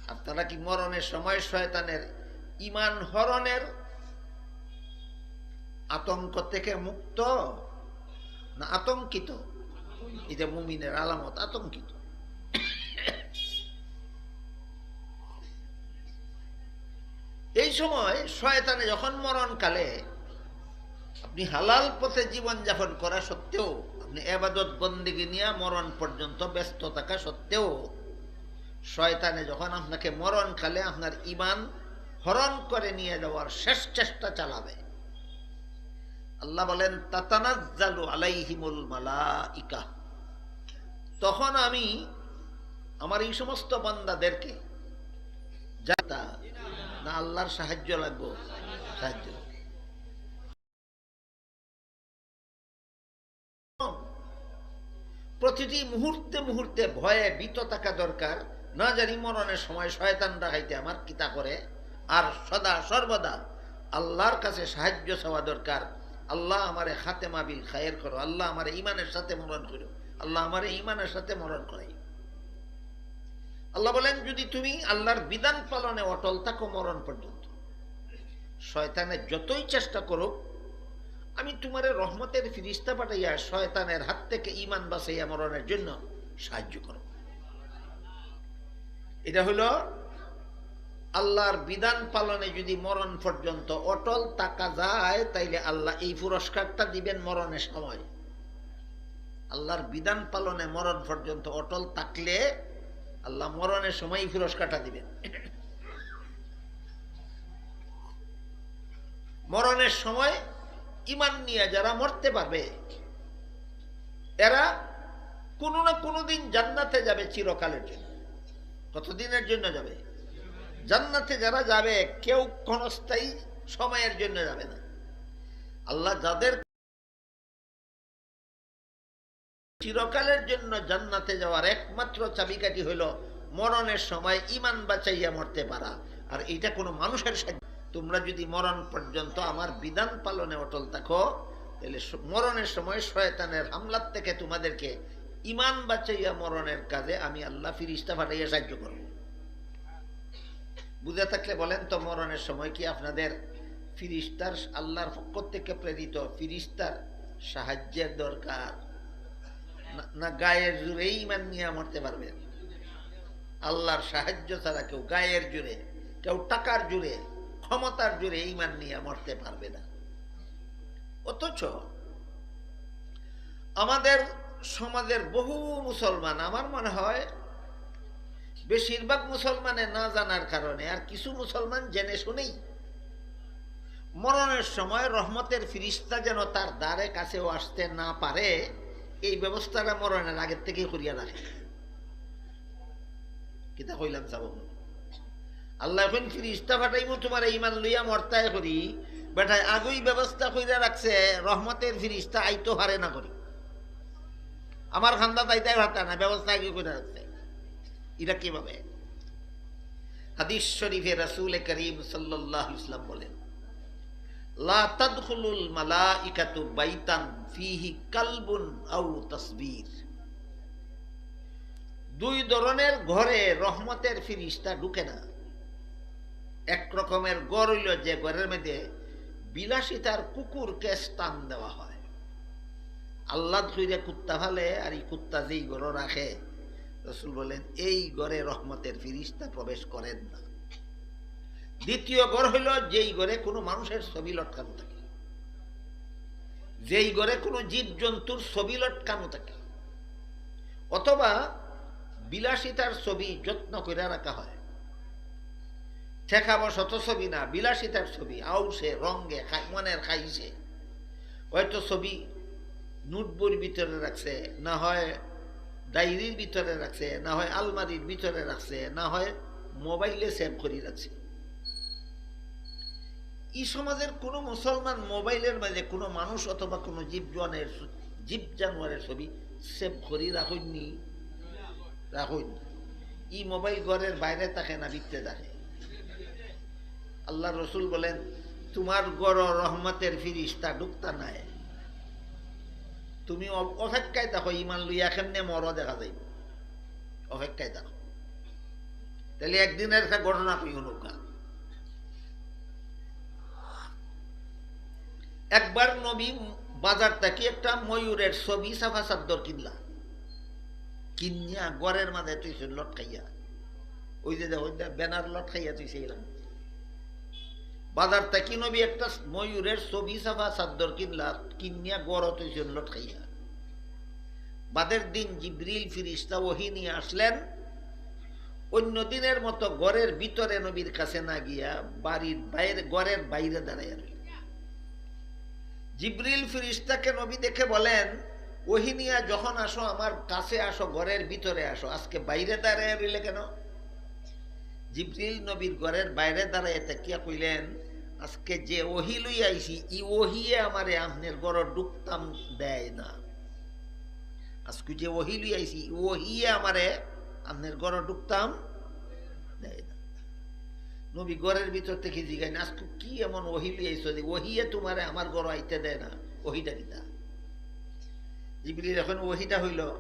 আপনারা কি মরণের সময় শয়তানের ইমান হরণের আতঙ্ক থেকে মুক্ত না আতঙ্কিত? এটা মুমিনের আলামত, আতঙ্কিত। এই সময় শয়তানে যখন মরণকালে আপনি হালাল পথে জীবন যাপন করা সত্ত্বেও, আপনি এবাদত বন্দেগী নিয়ে মরণ পর্যন্ত ব্যস্ত থাকা সত্ত্বেও, শয়তানে যখন আপনাকে মরণকালে আপনার ইমান হরণ করে নিয়ে যাওয়ার শেষ চেষ্টা চালাবে, আল্লাহ বলেন, "তাতানাজ্জালু আলাইহিমুল মালাইকা।" তখন আমি আমার এই সমস্ত বান্দাদেরকে, যাতা না আল্লাহর সাহায্য লাগবো, সাহায্য। প্রতিটি মুহূর্তে মুহূর্তে ভয়ে ভীত থাকা দরকার। না জানি মরণের সময় শয়তান ডাকাইতে আমার কিতা করে। আর সদা সর্বদা আল্লাহর কাছে সাহায্য চাওয়া দরকার। "আল্লাহ, আমারে খাতেমা বিল খায়ের করো, আল্লাহ, আমারে ইমানের সাথে মরণ করো, আল্লাহ, আমারে ইমানের সাথে মরণ করাই।" আল্লাহ বলেন, যদি তুমি আল্লাহর বিধান পালনে অটল থাকো মরণ পর্যন্ত, শয়তানে যতই চেষ্টা করুক, আমি তোমারে রহমতের ফিরিস্তা পাঠাইয়া শয়তানের হাত থেকে ইমান বাঁচাইয়া মরণের জন্য সাহায্য করব। এটা হলো আল্লাহর বিধান পালনে যদি মরণ পর্যন্ত অটল থাকা যায়, তাইলে আল্লাহ এই পুরস্কারটা দিবেন মরণের সময়। আল্লাহর বিধান পালনে মরণ পর্যন্ত অটল থাকলে আল্লাহ মরণের সময় এই পুরস্কারটা দিবেন। মরণের সময় ইমান নিয়ে যারা মরতে পারবে, এরা কোনো না কোনো দিন জান্নাতে যাবে চিরকালের জন্য। কতদিনের জন্য যাবে? জান্নাতে যারা যাবে, কেউ ক্ষণস্থায়ী সময়ের জন্য যাবে না। আল্লাহ যাদের চিরকালের জন্য জান্নাতে যাওয়ার একমাত্র চাবিকাঠি হইল মরণের সময় ইমান বাঁচাইয়া মরতে পারা। আর এইটা কোনো মানুষের সাধ্য। তোমরা যদি মরণ পর্যন্ত আমার বিধান পালনে অটল থাকো, তাহলে স-, মরণের সময় শয়তানের হামলার থেকে তোমাদেরকে ইমান বাঁচাইয়া মরণের কাজে আমি আল্লাহ ফিরিস্তা পাঠাইয়া সাহায্য করব। বুঝে থাকলে বলেন তো, মরণের সময় কি আপনাদের ফিরিস্তার, আল্লাহর পক্ষ থেকে প্রেরিত ফিরিস্তার সাহায্যের দরকার? না, না গায়ের জোরে ইমান নিয়ে মরতে পারবেন? আল্লাহর সাহায্য ছাড়া কেউ গায়ের জোরে, কেউ টাকার জোরে, ক্ষমতার জোরে ইমান নিয়ে মরতে পারবে না। অথচ আমাদের সমাজের বহু মুসলমান, আমার মনে হয় বেশিরভাগ মুসলমানের না জানার কারণে, আর কিছু মুসলমান জেনে শুনেই মরণের সময় রহমতের ফিরিস্তা যেন তার দ্বারে কাছেও আসতে না পারে, এই ব্যবস্থাটা মরণের আগের থেকেই করিয়া রাখে। কিতা কইলাম, যাব? আল্লাহ এখন ফিরিস্তা পাঠাইমু তোমার ইমান লইয়া মরতায় করি, বেটায় আগেই ব্যবস্থা কইরা রাখছে, রহমতের ফিরিস্তা আইতো পারে না করি। আমার খান্দাত আইতায় পারতা না, ব্যবস্থা আগে কইরা রাখছে। এটা কিভাবে? হাদিস শরীফে রাসূল করিম সাল্লাল্লাহু আলাইহি ওয়াসাল্লাম বলেন, "লা তাদখুলুল মালাইকাতু বাইতান ফিহি কালবুন আও তাসবির।" দুই ধরনের ঘরে রহমতের ফিরিস্তা ঢুকে না। এক রকমের ঘর হইল যে ঘরের মধ্যে বিলাসিতার কুকুরকে স্থান দেওয়া হয়। আহ্লাদ কইরা কুত্তা ফালে আর এই কুত্তা যেই ঘরো রাখে, রসুল বলেন, এই ঘরে রহমতের ফিরিস্তা প্রবেশ করেন না। দ্বিতীয় ঘর হইল যেই ঘরে কোনো মানুষের ছবি লটকানো থাকে, যেই ঘরে কোনো জীবজন্তুর ছবি লটকানো থাকে, অথবা বিলাসিতার ছবি যত্ন কইরা রাখা হয়। ঠেকাবশত ছবি না, বিলাসিতার ছবি, আউসে, রঙে, খাই-, মনের খাইশে। হয়তো ছবি নোটবইর ভিতরে রাখছে, না হয় ডায়েরির ভিতরে রাখছে, না হয় আলমারির ভিতরে রাখছে, না হয় মোবাইলে সেভ করি রাখছে। ই সমাজের কোনো মুসলমান মোবাইলের মাঝে কোনো মানুষ অথবা কোনো জীব জনের, জীব জানোয়ারের ছবি সেভ করি রাখইননি? রাখইন। ই মোবাইল ঘরের বাইরে থাকে না ভিতরে থাকে? আল্লাহর রসুল বলেন, "তোমার ঘরো রহমতের ফিরিস্তা ঢুকতা নায়।" তুমি অ-, অপেক্ষায় থাকো, ইমান লইয়া কেমনে মরো দেখা যাইব। অপেক্ষায় থাকো। তাহলে একদিনের একটা ঘটনা কই হুনউক্কা। একবার নবী বাজার থাকি একটা ময়ূরের ছবি ছাপা চাদ্দর কিনলা, কিনিয়া ঘরের মাঝে থইছইন লটকাইয়া। ওই যে দেখো, ওই যে ব্যানার লটকাইয়া থইছে এরকম। বাজার থাকি নবী একটা ময়ূরের ছবি ছাপা চাদ্দর কিনলা, কিনিয়া ঘরো থইছইন লটকাইয়া। বাদের দিন জিবরিল ফিরিস্তা ওহী নিয়া আসলেন। অন্য দিনের মতো ঘরের ভিতরে নবীর কাছে না গিয়া বাড়ির বাইরে, ঘরের বাইরে দাঁড়াইয়া রইলেন। জিবরিল ফিরিস্তাকে নবী দেখে বলেন, "ওহী নিয়া যখন আসো, আমার কাছে আসো, ঘরের ভিতরে আসো, আজকে বাইরে দাঁড়াইয়া রইলে কেন?" জিবরিল নবীর ঘরের বাইরে দাঁড়াইয়া থাকিয়া কইলেন, "আজকে যে ওহী লইয়া আইছি, ই ওহীয়ে আমারে আপনার ঘরো ঢুকতাম দেয় না। আজকে যে ওহী লইয়া আইছি, ই ওহীয়ে আমারে আপনার ঘরো ঢুকতাম দেয় না।" নবী ঘরের ভিতর থাকি জিগাইন, "আজকে কি এমন ওহী লইয়া আইছো যে ওহীয়ে তোমারে আমার ঘরো আইতে দেয় না? ওহীটা কিতা?" জিবরিল, এখন ওহীটা হইল,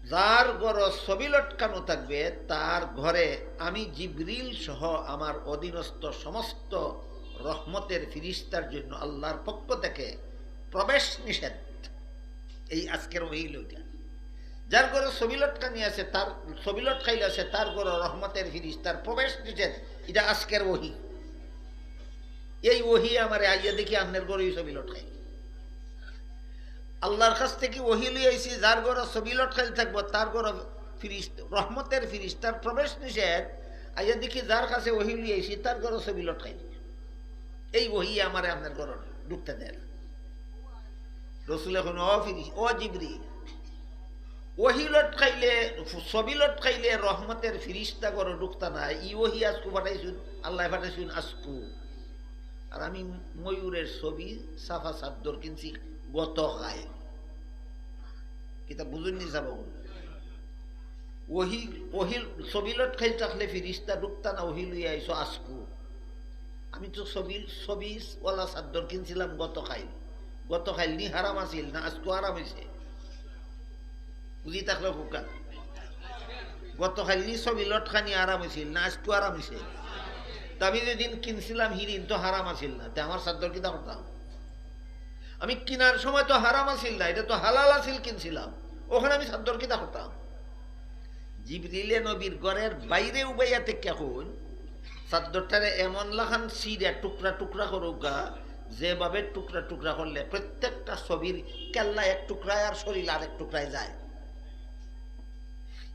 যার ঘরো ছবি লটকানো থাকবে, তার ঘরে আমি জিবরিল সহ আমার অধীনস্থ সমস্ত রহমতের ফিরিস্তার জন্য আল্লাহর পক্ষ থেকে প্রবেশ নিষেধ। এই আজকের ওহী অইলো ইটা। যার ঘরো ছবি লটকানি আছে, তার ছবি লটকাইল আছে, তার ঘরো রহমতের ফিরিস্তার প্রবেশ নিষেধ। ইটা আজকের ওহী। এই ওহী আমারে আইয়া দেখি আপনার ঘরো ছবি লটকাইল। আল্লাহর কাছ থাকি ওহী লই আইছি, যার ঘরো ছবি লটকাইল থাকবো, তার ঘরো ফিরিস্ত-, রহমতের ফিরিস্তার প্রবেশ নিষেধ। আইয়া দেখি যার কাছে ওহী লই আইছি, তার ঘরো ছবি লটকাইল। এই ওহীয়ে আমারে আপনার ঘরো ঢুকতে দেয় না। রসুলে কইন, "ও ফিরি-, ও জিবরিল, ওহী লটকাইলে, ছবি লটকাইলে রহমতের ফিরিস্তা ঘরো ঢুকতা না, ই ওহী আজকু পাঠাইছইন, আল্লায় পাঠাইছইন আজকু। আর আমি ময়ূরের ছবি ছাপা চাদ্দর কিনছি গত কাইল।" কিতা বুঝইন নি ছাব? ওহী, ওহীর ছবি লটকাইল থাকলে ফিরিস্তা ঢুকতা না, ওহী লইয়া আইছো আজকু। আমি তো ছবি, ছবিওয়ালা চাদ্দর কিনছিলাম গত কাইল। গত কাইল নি হারাম আছিল না আজকু হারাম অইছে? বুঝি থাকলে কউক্কা। গত কাইল নি ছবি লটকানি হারাম আছিল না আজকু হারাম অইছে? তে আমি যেদিন কিনছিলাম হিদিন তো হারাম আছিল না, তে আমার চাদ্দর কিতা করতাম? আমি কিনার সময় তো হারাম আছিল না, ইটা তো হালাল আছিল কিনছিলাম, অখন আমি চাদ্দর কিতা করতাম? জিবরিলে নবীর ঘরর বাইরে উবাইয়া থাকিয়া কইন, "চাদ্দরটারে এমন লাখান ছিড়া টুকরা টুকরা করউক্কা, যেভাবে টুকরা টুকরা করলে প্রত্যেকটা ছবির কেল্লা এক টুকরায় আর শরীল আরেক টুকরায় যায়।"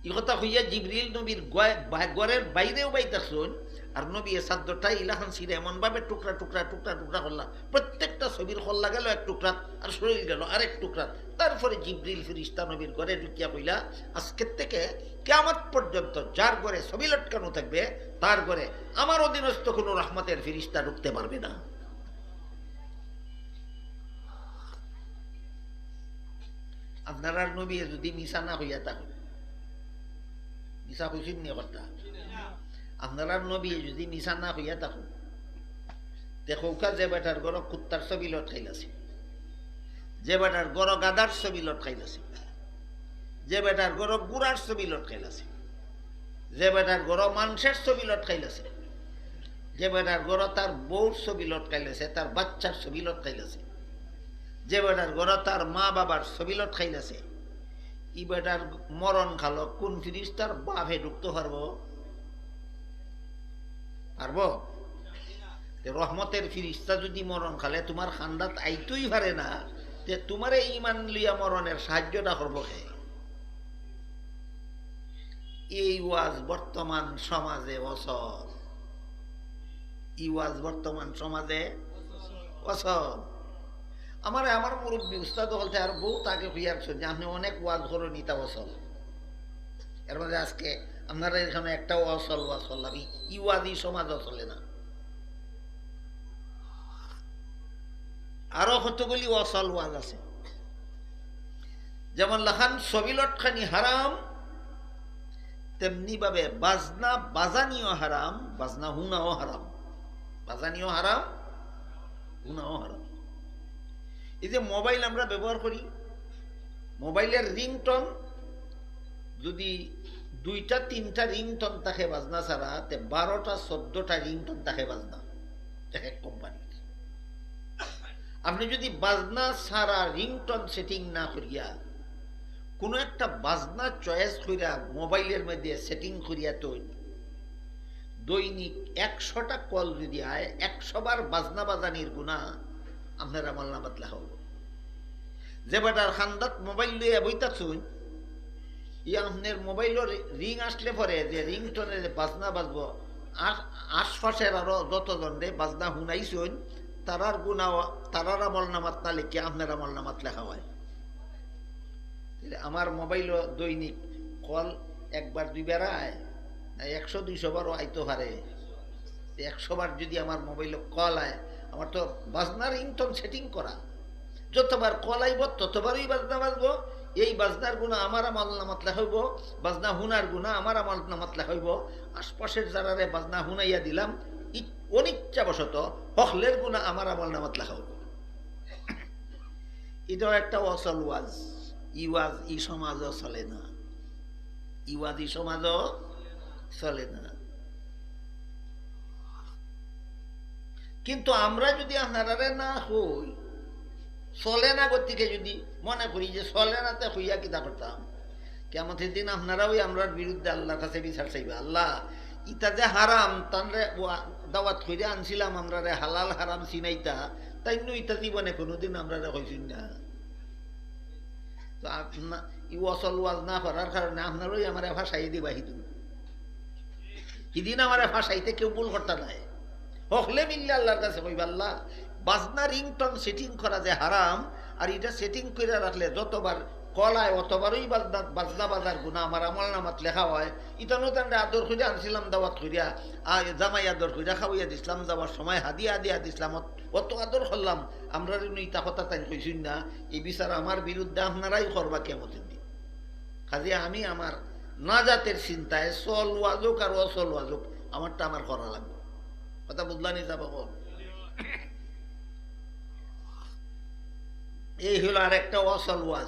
ই কথা কইয়া জিবরিল নবীর গয়-, বা-, ঘরর বাইরে উবাই থাকছইন, আর নবীয়ে চাদ্দরটা ইলাখান ছিড়া এমনভাবে টুকরা টুকরা, টুকরা টুকরা করলা, প্রত্যেকটা ছবির কল্লা গেল এক টুকরাত, আর শরীল গেল আরেক টুকরাত। তারপরে জিবরিল ফিরিস্তা নবীর ঘরে ঢুকিয়া কইলা, "আজকের থেকে কিয়ামত পর্যন্ত যার ঘরে ছবি লটকানো থাকবে, তার ঘরে আমার অধীনস্থ কোনো রহমতের ফিরিস্তা ঢুকতে পারবে না।" আপনারার নবীয়ে যুদি মিছা না কইয়া থাকইন, মিছা কইছইন নি কথা? আপনারার নবীয়ে যুদি মিছা না কইয়া থাকইন, তে কউক্কা যে বেটার ঘরো কুত্তার ছবি লটকাইল আছে, যে বেটার ঘরো গাধার ছবি লটকাইল আছে, যে বেটার ঘরো ঘুড়ার ছবি লটকাইল আছে, যে বেটার ঘরো মানষর ছবি লটকাইল আছে, যে বেটার ঘরো তার বউর ছবি লটকাইল আছে, তার বাচ্চার ছবি লটকাইল আছে, যে বেটার ঘরো তার মা বাবার ছবি লটকাইল আছে, ই বেটার মরণ কালো কোন ফিরিস্তার বাফে ঢুকতো পারবো? পারবো? তে রহমতের ফিরিস্তা যুদি মরণ কালে তুমার কান্দাত আইতই পারে না, তে তুমারে ইমান লইয়া মরণের সাহায্যটা করবো কে? এই ওয়াজ বর্তমান সমাজে অচল। এই ওয়াজ বর্তমান সমাজে অচল। আমারে আমার মুরব্বি উস্তাদ অকলতে আর বউত আগে কইয়া রাখছইন যে আপনে অনেক ওয়াজ করইন, ইতা অচল। এর মাঝে আজকে আপনারার এখানো একটা অচল ওয়াজ করলাম, ই, ই ওয়াজ ই সমাজো চলে না। আরো কতগুলি অচল ওয়াজ আছে, যেমন লাখান ছবি লটকানি হারাম, তেমনি ভাবে বাজনা বাজানিও হারাম, বাজনা হুনাও হারাম, বাজানিও হারাম, হুনাও হারাম। এই যে মোবাইল আমরা ব্যবহার করি, মোবাইলের রিংটোন যদি দুইটা তিনটা রিংটোন থাকে বাজনা ছাড়া, তে বারোটা চোদ্দটা রিংটোন থাকে বাজনা এক এক কোম্পানির। আপনে যদি বাজনা ছাড়া রিংটোন সেটিং না করিয়া কুনু একটা বাজনা চয়েস করিয়া মোবাইলের মধ্যে সেটিং করিয়া তো দৈনিক একশোটা কল যদি আয়, একশো বার বাজনা বাজানির গুনা আপনার আমলনামাত লেখা অইবো। যে বেটার কান্দাত মোবাইল লইয়া বই থাকছইন, ই আপনার মোবাইলর রিং আসলে পরে যে রিংটোনে যে বাজনা বাজবো, আর আশপাশের আরো যতজনরে বাজনা হুনাইছইন, তারার গুনা, তারার আমলনামাত না লেখে আপনার আমলনামাত লেখা অয়। তাইলে আমার মোবাইলো দৈনিক কল একবার দুইবার আয়, না একশো দুইশো বারও আইতো পারে। একশো বার যদি আমার মোবাইলো কল আয়, আমার তো বাজনা রিংটোন সেটিং করা, যতবার কল আইবো ততবারই বাজনা বাজবো। এই বাজনার গুনা আমার আমলনামাত লেখা অইবো, বাজনা হুনার গুনা আমার আমলনামাত লেখা অইবো। আশপাশের যারারে বাজনা হুনাইয়া দিলাম, ই-, অনিচ্ছাবশত হকলের গুনা আমার আমলনামাত লেখা অইবো। ইটাও একটা অচল ওয়াজ। ই ওয়াজ ই সমাজো চলে না, ই ওয়াজ ই সমাজো চলে না। কিন্তু আমরা যদি আপনারারে না কই, চলে না গতিকে যদি মনে করি যে চলে না, তে কইয়া কিতা করতাম? কিয়ামতের দিন আপনারাও আমরার বিরুদ্ধে আল্লার কাছে বিচার চাইবা, "আল্লা, ইতা যে হারাম, তানরে ওয়া-, দাওয়াত কইরা আনছিলাম আমরারে হালাল হারাম চিনাইতা, তাইন নু ইতা জীবনে কুনুদিন আমরারে কইছইন না।" তো আপনা-, ই অচল ওয়াজ না করার কারণে আপনারাও আমারে ফাঁসাই দিবা হিদিন। হিদিন আমারে ফাঁসাইতে কেউ ভুল করতা নায়। হকলে মিললে আল্লার কাছে কইবা, "আল্লা, বাজনা রিংটোন সেটিং করা যে হারাম, আর ইটা সেটিং কইরা রাখলে যতবার কল আয় অতবারই বাজনা, বাজনা বাজার গুনা আমার আমলনামাত লেখা অয়। ইতা নু তানরে আদর কইরা আনছিলাম দাওয়াত কইরা, আর জামাই আদর কইরা খাওয়াইয়া দিছলাম, যাওয়ার সময় হাদিয়া দিয়া দিছলাম, অত, অত আদর করলাম, আমরারে নু ইতা কথা তাইন কইছইন না, ই বিচার আমার বিরুদ্ধে আপনারাই করবা কিয়ামতের দিন।" কাজে আমি আমার নাজাতের চিন্তায় চল ওয়াজ অউক আর অচল ওয়াজ অউক, আমারটা আমার করা লাগবো। কথা বুঝলা নি, যাবা বল? এই হইল আরেকটা অচল ওয়াজ।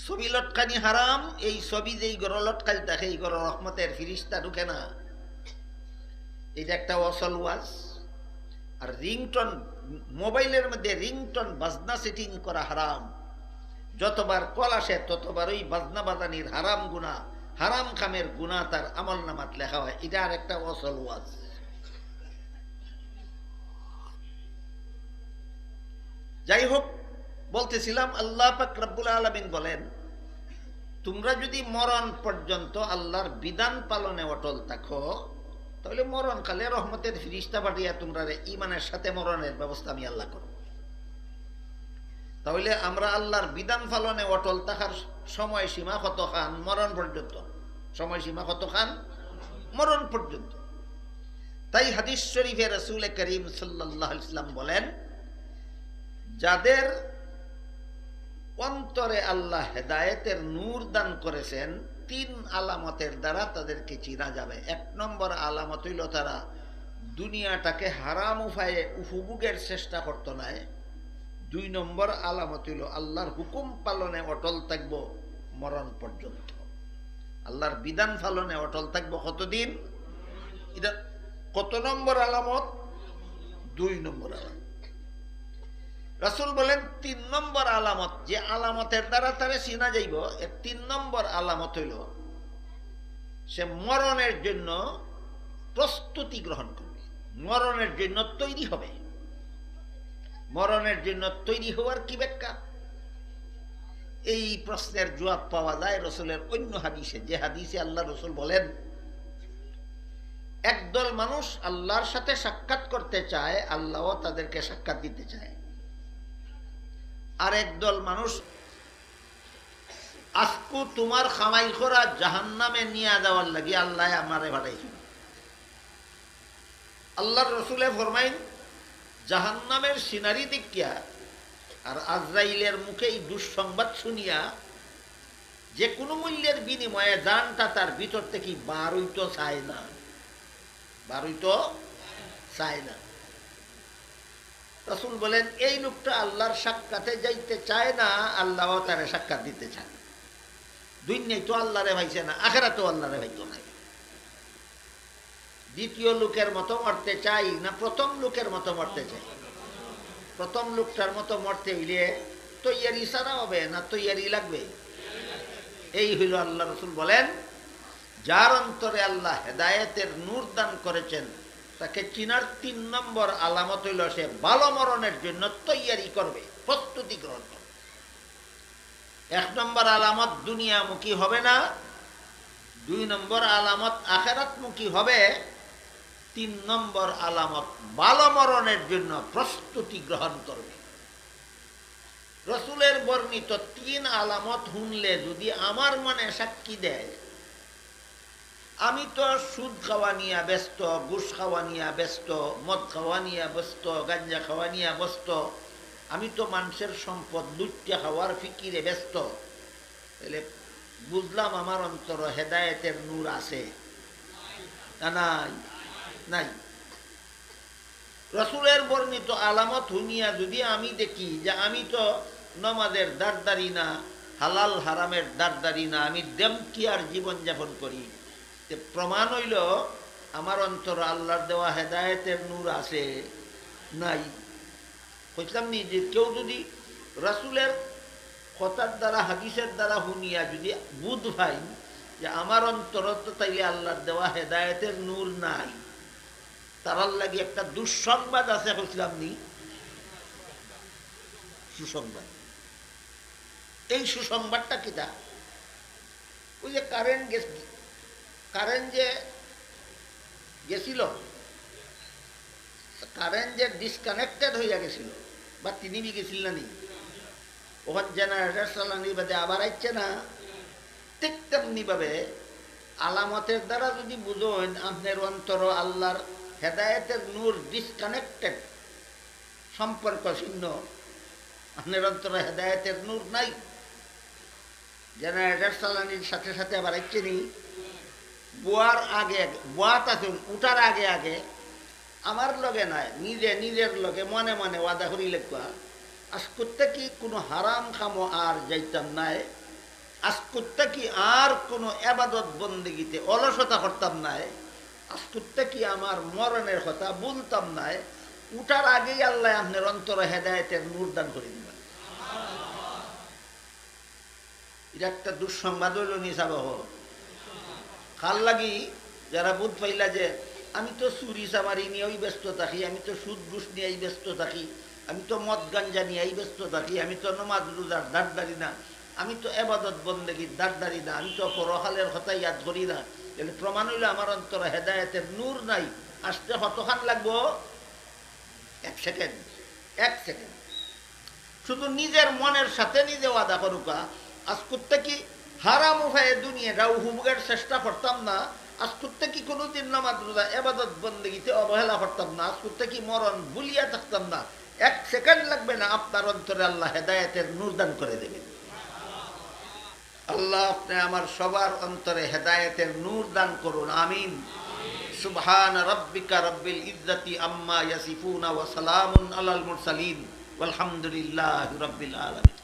ছবি লটকানি হারাম। এই ছবি যেই ঘরো লটকাইল থাকে, এই ঘরো রহমতের ফিরিস্তা ঢুকে না। এটা একটা অচল ওয়াজ। আর রিংটোন, মোবাইলের মধ্যে রিংটোন বাজনা সেটিং করা হারাম। যতবার কল আসে ততবারই বাজনা বাজানির হারাম গুনা, হারাম কামের গুনা তার আমলনামাত লেখা অয়। এটা আরেকটা অচল ওয়াজ। যাই হোক, বলতেছিলাম, আল্লাহ পাক রব্বুল আলামিন বলেন, "তোমরা যদি মরণ পর্যন্ত আল্লাহর বিধান পালনে অটল থাকো, তাহলে মরণকালে রহমতের ফিরিস্তা পাঠিয়ে তোমরারে ইমানের সাথে মরণের ব্যবস্থা আমি আল্লাহ করব।" তাহলে আমরা আল্লাহর বিধান পালনে অটল থাকার সময়সীমা কতখান? মরণ পর্যন্ত। সময়সীমা কতখান? মরণ পর্যন্ত। তাই হাদিস শরীফে রাসূলে করিম সাল্লাল্লাহু আলাইহি ওয়াসাল্লাম বলেন, যাদের অন্তরে আল্লাহ হেদায়েতের নূর দান করেছেন, তিন আলামতের দ্বারা তাদেরকে চিনা যাবে। এক নম্বর আলামত হইল, তারা দুনিয়াটাকে হারাম উপায়ে উপভোগের চেষ্টা করত নায়। দুই নম্বর আলামত হইল, আল্লাহর হুকুম পালনে অটল থাকবো মরণ পর্যন্ত। আল্লাহর বিধান পালনে অটল থাকবো কতদিন? এটা কত নম্বর আলামত? দুই নম্বর আলামত। রাসূল বলেন, তিন নম্বর আলামত, যে আলামতের দ্বারা তারে চিনা যাইব, এর তিন নম্বর আলামত হইল, সে মরণের জন্য প্রস্তুতি গ্রহণ করবে, মরণের জন্য তৈরি হবে। মরণের জন্য তৈরি হওয়ার কি ব্যাখ্যা? এই প্রশ্নের জবাব পাওয়া যায় রসুলের অন্য হাদিসে, যে হাদিসে আল্লাহ রসুল বলেন, একদল মানুষ আল্লাহর সাথে সাক্ষাৎ করতে চায়, আল্লাহও তাদেরকে সাক্ষাৎ দিতে চায়। আর একদল মানুষ, আজকু তোমার কামাই করা জাহান্নামে নিয়া যাওয়ার লাগি আল্লাহ আমারে পাঠাইছইন। আল্লাহর রসুলে ফরমাইন, জাহান্নামের সিনারি দেখিয়া আর আজরাইলের মুখে এই দুঃসংবাদ শুনিয়া যে কোনো মূল্যের বিনিময়ে জানটা তার ভিতর থাকি বার অইতো চায় না, বার অইতো চায় না। রসুল বলেন, এই লোকটা আল্লাহর সাক্ষাতে যাইতে চায় না, আল্লাহও তারে সাক্ষাৎ দিতে চায় না। দুনিয়ায় তো আল্লাহরে পাইছে না, আখেরাতেও আল্লাহরে পাইতো নায়। দ্বিতীয় লোকের মতো মরতে চাই না প্রথম লোকের মতো মরতে চাই? প্রথম লোকটার মতো মরতে অইলে তৈয়ারি ছাড়া হবে না, তৈয়ারি লাগবে। এই হইল আল্লাহ রসুল বলেন, যার অন্তরে আল্লাহ হেদায়েতের নূর দান করেছেন, তাকে চিনার তিন নম্বর আলামত হইল সে ভালো মরণের জন্য তৈয়ারি করবে, প্রস্তুতি গ্রহণ করবে। এক নম্বর আলামত দুনিয়ামুখী হবে না, দুই নম্বর আলামত আখেরাতমুখী হবে, তিন নম্বর আলামত ভালো মরণের জন্য প্রস্তুতি গ্রহণ করবে। রসুলের বর্ণিত তিন আলামত শুনলে যদি আমার মনে সাক্ষী দেয়, আমি তো সুদ খাওয়া নিয়া ব্যস্ত, ঘুষ খাওয়া নিয়া ব্যস্ত, মদ খাওয়া নিয়া ব্যস্ত, গাঞ্জা খাওয়া নিয়া ব্যস্ত, আমি তো মানুষের সম্পদ লুটতে খাওয়ার ফিকিরে ব্যস্ত, তাহলে বুঝলাম আমার অন্তর হেদায়েতের নূর আছে না নাই? নাই। রসুলের বর্ণিত আলামত শুনিয়া যদি আমি দেখি যে আমি তো নমাজের দারদারি না, হালাল হারামের দারদারি না, আমি দেমকিয়ার জীবন যাপন করি, তে প্রমাণ হইল আমার অন্তর আল্লাহর দেওয়া হেদায়েতের নূর আছে নাই। কইছিলাম নি যে কেউ যদি রাসূলের কথার দ্বারা, হাদিসের দ্বারা শুনিয়া যদি বুঝ পাইন যে আমার অন্তরত তাইলে আল্লাহর দেওয়া হেদায়েতের নূর নাই, তারার লাগি একটা দুঃসংবাদ আছে, কইছিলাম নি? সুসংবাদ। এই সুসংবাদটা কিতা? ওই যে কারেন্ট গেছ-, কারেন্ট যে গেছিল, কারেন্ট যে ডিসকানেক্টেড হইয়া গেছিল, বাতি নিভি গেছিল না নি? ওখান জেনারেটর চালানির বাদে আবার আইছে না? ঠিক তেমনি ভাবে আলামতের দ্বারা যদি বুঝইন আপনার অন্তর আল্লাহর হেদায়েতের নূর ডিসকানেক্টেড, সম্পর্ক ছিন্ন, আপনার অন্তরে হেদায়েতের নূর নাই, জেনারেটর চালানির সাথে সাথে আবার আইছে নি? বুয়ার আগে আগে, বুয়াত আছইন, উঠার আগে আগে আমার লগে নায়, নিজে নিজের লগে মনে মনে ওয়াদা করি লেখবা, আজকুর থাকি কোনো হারাম কামো আর যাইতাম নায়, আজকুর থাকি আর কোনো এবাদত বন্দেগিতে অলসতা করতাম নায়, আজকুর থাকি আমার মরণের কথা ভুলতাম নায়। উঠার আগেই আল্লাহ আপনার অন্তরে হেদায়েতের নূর দান করি দিবা। এটা একটা দুঃসংবাদ হইল নি সাব? কার লাগি? যারা বুঝ পাইলা যে আমি তো চুরি চামারি নিয়েই ব্যস্ত থাকি, আমি তো সুদ ঘুষ নিয়েই ব্যস্ত থাকি, আমি তো মদ গাঞ্জা নিয়েই ব্যস্ত থাকি, আমি তো নমাজ রোজার ধার ধারি না, আমি তো এবাদত বন্দেগির ধার ধারি না, আমি তো পরকালের কথা ইয়াদ করি না, তাহলে প্রমাণ হইল আমার অন্তরে হেদায়েতের নূর নাই। আসতে কতক্ষণ লাগবো? এক সেকেন্ড, এক সেকেন্ড। শুধু নিজের মনের সাথে নিজে ওয়াদা করুকা, আজকুর থাকি হারাম উপায়ে দুনিয়াটা উপভোগের চেষ্টা করতাম না, আজকুর থাকি কোনোদিন নামাজ রোজা এবাদত বন্দেগিতে অবহেলা করতাম না, আজকুর থাকি মরণ ভুলিয়া থাকতাম না। এক সেকেন্ড লাগবে না, আপনার অন্তরে আল্লাহ হেদায়েতের নূর দান করে দেবেন। আল্লাহ, আপনি আমার সবার অন্তরে হেদায়েতের নূর দান করুন, আমিন। সুবহান রাব্বিকা রাব্বিল ইজ্জাতি আম্মা ইয়াসিফুন ওয়া সালামুন আলাল মুরসালিন ওয়ালহামদুলিল্লাহি রাব্বিল আলামিন।